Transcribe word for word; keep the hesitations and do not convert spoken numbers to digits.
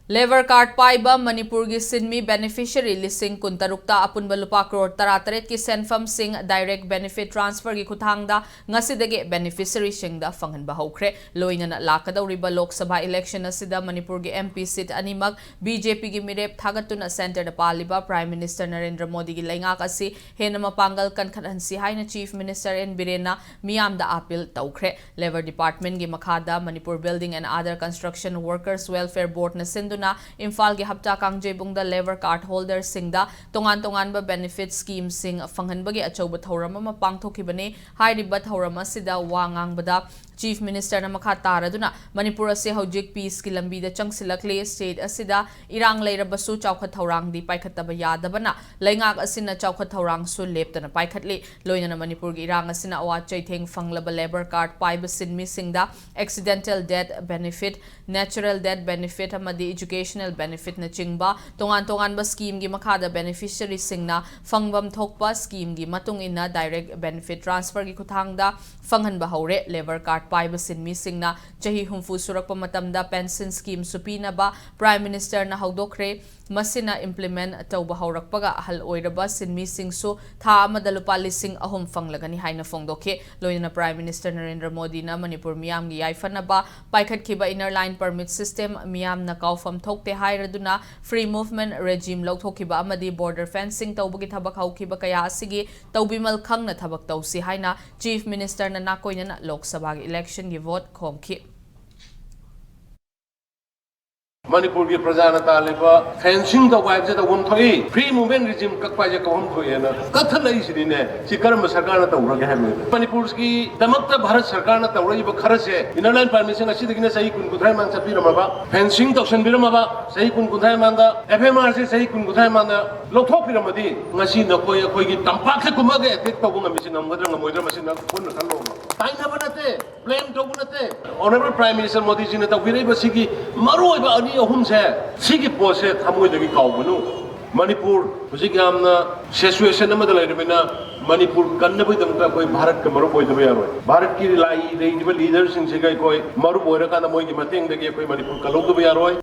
Labour card ꯄꯥꯏꯕ ꯃꯅꯤꯄꯨꯔꯒꯤ ꯁꯤꯟꯃꯤ beneficiary ꯂꯤꯁꯤꯡ ꯀꯨꯟꯇꯔꯨꯛꯇ ꯑꯄꯨꯟꯕ ꯂꯨꯄꯥ ꯀ꯭ꯔꯣꯔ ꯇꯔꯥꯇꯔꯦꯠꯀꯤ ꯁꯦꯟꯐꯝꯁꯤꯡ direct benefit transfer ꯒꯤ ꯈꯨꯠꯊꯥꯡꯗ ꯉꯁꯤꯗꯒꯤ beneficiary ꯁꯤꯡꯗ ꯐꯪꯍꯟꯕ ꯍꯧꯈ꯭ꯔꯦ꯫ ꯂꯣꯏꯅꯅ ꯂꯥꯛꯀꯗꯧꯔꯤꯕ ꯂꯣꯛ ꯁꯚꯥ election ꯑꯁꯤꯗ ꯃꯅꯤꯄꯨꯔꯒꯤ M P seat ꯑꯅꯤꯃꯛ B J P ꯒꯤ ꯃꯤꯔꯦꯞ ꯊꯥꯒꯠꯇꯨꯅ centre ꯗ ꯄꯥꯜꯂꯤꯕ Prime Minister ꯅꯔꯦꯟꯗ꯭ꯔ ꯃꯣꯗꯤꯒꯤ ꯂꯩꯉꯥꯛ ꯑꯁꯤ ꯍꯦꯟꯅ ꯃꯄꯥꯡꯒꯜ ꯀꯟꯈꯠꯍꯟꯁꯤ ꯍꯥꯏꯅ Chief Minister N ꯕꯤꯔꯦꯟꯅ ꯃꯤꯌꯥꯝꯗ appeal ꯇꯧꯈ꯭ꯔꯦ꯫ Labour Department ꯒꯤ ꯃꯈꯥꯗ Manipur Building and Other Construction Workers Welfare Board ꯅ ꯁꯤꯟꯗꯨꯅ ꯏꯝꯐꯥꯜꯒꯤ ꯍꯞꯇꯥ ꯀꯥꯡꯖꯩꯕꯨꯡꯗ labour card holder ꯁꯤꯡꯗ ꯇꯣꯉꯥꯟ ꯇꯣꯉꯥꯟꯕ benefit scheme ꯁꯤꯡ ꯐꯪꯍꯟꯕꯒꯤ ꯑꯆꯧꯕ ꯊꯧꯔꯝ ꯑꯃ ꯄꯥꯡꯊꯣꯛꯈꯤꯕꯅꯤ꯫ ꯍꯥꯏꯔꯤꯕ ꯊꯧꯔꯝ ꯑꯁꯤꯗ ꯋꯥ ꯉꯥꯡꯕꯗ Chief Minister ꯅ ꯃꯈꯥ ꯇꯥꯔꯗꯨꯅ, ꯃꯅꯤꯄꯨꯔ ꯑꯁꯤ ꯍꯧꯖꯤꯛ peace ꯀꯤ ꯂꯝꯕꯤꯗ ꯆꯪꯁꯤꯜꯂꯛꯂꯤ꯫ State ꯑꯁꯤꯗ ꯏꯔꯥꯡ ꯂꯩꯔꯕꯁꯨ ꯆꯥꯎꯈꯠ ꯊꯧꯔꯥꯡꯗꯤ ꯄꯥꯏꯈꯠꯇꯕ ꯌꯥꯗꯕꯅ ꯂꯩꯉꯥꯛ ꯑꯁꯤꯅ ꯆꯥꯎꯈꯠ ꯊꯧꯔꯥꯡꯁꯨ ꯂꯦꯞꯇꯅ ꯄꯥꯏꯈꯠꯂꯤ꯫ ꯂꯣꯏꯅꯅ ꯃꯅꯤꯄꯨꯔꯒꯤ ꯏꯔꯥꯡ ꯑꯁꯤꯅ ꯑꯋꯥ ꯆꯩꯊꯦꯡ ꯐꯪꯂꯕ labour card ꯄꯥꯏꯕ ꯁꯤꯟꯃꯤꯁꯤꯡꯗ accidental death benefit, natural death benefit ꯑꯃꯗꯤ educational benefit ꯅꯆꯤꯡꯕ ꯇꯣꯉꯥꯟ ꯇꯣꯉꯥꯟꯕ scheme ꯒꯤ ꯃꯈꯥꯗ beneficiary ꯁꯤꯡꯅ ꯐꯪꯐꯝ ꯊꯣꯛꯄ scheme ꯒꯤ ꯃꯇꯨꯡ ꯏꯟꯅ direct benefit transfer ꯒꯤ ꯈꯨꯠꯊꯥꯡꯗ ꯐꯪꯍꯟꯕ ꯍꯧꯔꯦ꯫ Labour card ꯄꯥꯏꯕ ꯁꯤꯟꯃꯤꯁꯤꯡꯅ ꯆꯍꯤ ꯍꯨꯝꯐꯨ ꯁꯨꯔꯛꯄ ꯃꯇꯝꯗ pension scheme ꯁꯨ ꯄꯤꯅꯕ Prime Minister ꯅ ꯍꯧꯗꯣꯛꯈ꯭ꯔꯦ꯫ ꯃꯁꯤꯅ implement ꯇꯧꯕ ꯍꯧꯔꯛꯄꯒ ꯑꯍꯜ ꯑꯣꯏꯔꯕ ꯁꯤꯟꯃꯤꯁꯤꯡꯁꯨ ꯊꯥ ꯑꯃꯗ ꯂꯨꯄꯥ ꯂꯤꯁꯤꯡ ꯑꯍꯨꯝ ꯐꯪꯂꯒꯅꯤ ꯍꯥꯏꯅ ꯐꯣꯡꯗꯣꯛꯈꯤ꯫ ꯂꯣꯏꯅꯅ Prime Minister ꯅꯔꯦꯟꯗ꯭ꯔ ꯃꯣꯗꯤꯅ ꯃꯅꯤꯄꯨꯔ ꯃꯤꯌꯥꯝꯒꯤ ꯌꯥꯏꯐꯅꯕ ꯄꯥꯏꯈꯠꯈꯤꯕ Inner Line Permit System ꯃꯤꯌꯥꯝꯅ ꯀꯥꯎꯐꯝ ꯊꯣꯛꯇꯦ ꯍꯥꯏꯔꯗꯨꯅ free movement regime ꯂꯧꯊꯣꯛꯈꯤꯕ ꯑꯃꯗꯤ border fencing ꯇꯧꯕꯒꯤ ꯊꯕꯛ ꯍꯧꯈꯤꯕ ꯀꯌꯥ ꯑꯁꯤꯒꯤ ꯇꯧꯕꯤꯃꯜ ꯈꯪꯅ ꯊꯕꯛ ꯇꯧꯁꯤ ꯍꯥꯏꯅ Chief Minister ꯅ ꯅꯥꯀꯣꯏꯅꯅ ꯂꯣꯛ ꯁꯚꯥꯒꯤ election ꯒꯤ vote ꯈꯣꯝꯈꯤ꯫ ꯃꯅꯤꯄꯨꯔꯒꯤ ꯄ꯭ꯔꯖꯥꯅ ꯇꯥꯜꯂꯤꯕ fencing ꯇꯧꯕ ꯍꯥꯏꯕꯁꯦ ꯇꯧꯐꯝ ꯊꯣꯛꯏ, free movement regime ꯀꯛꯄ ꯍꯥꯏꯁꯦ ꯀꯛꯐꯝ ꯊꯣꯛꯑꯦꯅ ꯀꯛꯊꯠꯂꯛꯏꯁꯤꯅꯤꯅꯦ꯫ ꯁꯤ ꯀꯔꯝꯕ ꯁꯔꯀꯥꯔꯅ ꯇꯧꯈ꯭ꯔꯒꯦ ꯍꯥꯏꯕꯅꯤꯗ? ꯃꯅꯤꯄꯨꯔꯒꯤ ꯗꯃꯛꯇ ꯚꯥꯔꯠ ꯁꯔꯀꯥꯔꯅ ꯇꯧꯔꯛꯏꯕ ꯈꯔꯁꯦ, Inner Line Permit ꯁꯦ ꯉꯁꯤꯗꯒꯤꯅ ꯆꯍꯤ ꯀꯨꯟ ꯀꯨꯟꯊ꯭ꯔꯥ ꯃꯃꯥꯡ ꯆꯠꯄꯤꯔꯝꯃꯕ, fencing ꯇꯧꯁꯟꯕꯤꯔꯝꯃꯕ, ꯆꯍꯤ ꯀꯨꯟ ꯀꯨꯟꯊ꯭ꯔꯥ ꯃꯃꯥꯡꯗ F M R ꯁꯦ ꯆꯍꯤ ꯀꯨꯟ ꯀꯨꯟꯊ꯭ꯔꯥ ꯃꯃꯥꯡꯗ ꯂꯧꯊꯣꯛꯄꯤꯔꯝꯃꯗꯤ ꯉꯁꯤ ꯅꯈꯣꯏ ꯑꯩꯈꯣꯏꯒꯤ ꯇꯝꯄꯥꯛꯁꯦ ꯀꯨꯝꯃꯒ attack ꯇꯧꯕ ꯉꯝꯃꯤꯁꯤ ꯉꯝꯒꯗ꯭ꯔꯥ ꯉꯝꯃꯣꯏꯗ꯭ꯔꯥ ꯃꯁꯤ ꯅꯪ ꯄꯨꯟꯅ ꯈꯜꯂꯣꯕ꯫ ꯇꯥꯏꯅꯕ ꯅꯠꯇꯦ, blame ꯇꯧꯕ ꯅꯠꯇꯦ꯫ Honourable Prime Minister ꯃꯣꯗꯤꯖꯤꯅ ꯇꯧꯕꯤꯔꯛꯏꯕ ꯁꯤꯒꯤ ꯃꯔꯨꯑꯣꯏꯕ ꯑꯅꯤ ꯑꯍꯨꯝꯁꯦ, ꯁꯤꯒꯤ ꯄꯣꯠꯁꯦ ꯊꯃꯣꯏꯗꯒꯤ ꯀꯥꯎꯒꯅꯨ꯫ ꯃꯅꯤꯄꯨꯔ ꯍꯧꯖꯤꯛ ꯌꯥꯝꯅ situation ꯑꯃꯗ ꯂꯩꯔꯕꯅꯤꯅ ꯃꯅꯤꯄꯨꯔ ꯀꯟꯅꯕꯒꯤꯗꯃꯛꯇ ꯑꯩꯈꯣꯏ ꯚꯥꯔꯠꯀ ꯃꯔꯨꯞ ꯑꯣꯏꯗꯕ ꯌꯥꯔꯣꯏ꯫ ꯚꯥꯔꯠꯀꯤ ꯂꯥꯏ ꯂꯩꯔꯤꯕ leader ꯁꯤꯡꯁꯤꯒ ꯑꯩꯈꯣꯏ ꯃꯔꯨꯞ ꯑꯣꯏꯔꯀꯥꯟꯗ ꯃꯣꯏꯒꯤ ꯃꯇꯦꯡꯗꯒꯤ ꯑꯩꯈꯣꯏ ꯃꯅꯤꯄꯨꯔ ꯀꯜꯍꯧꯗꯕ ꯌꯥꯔꯣꯏ꯫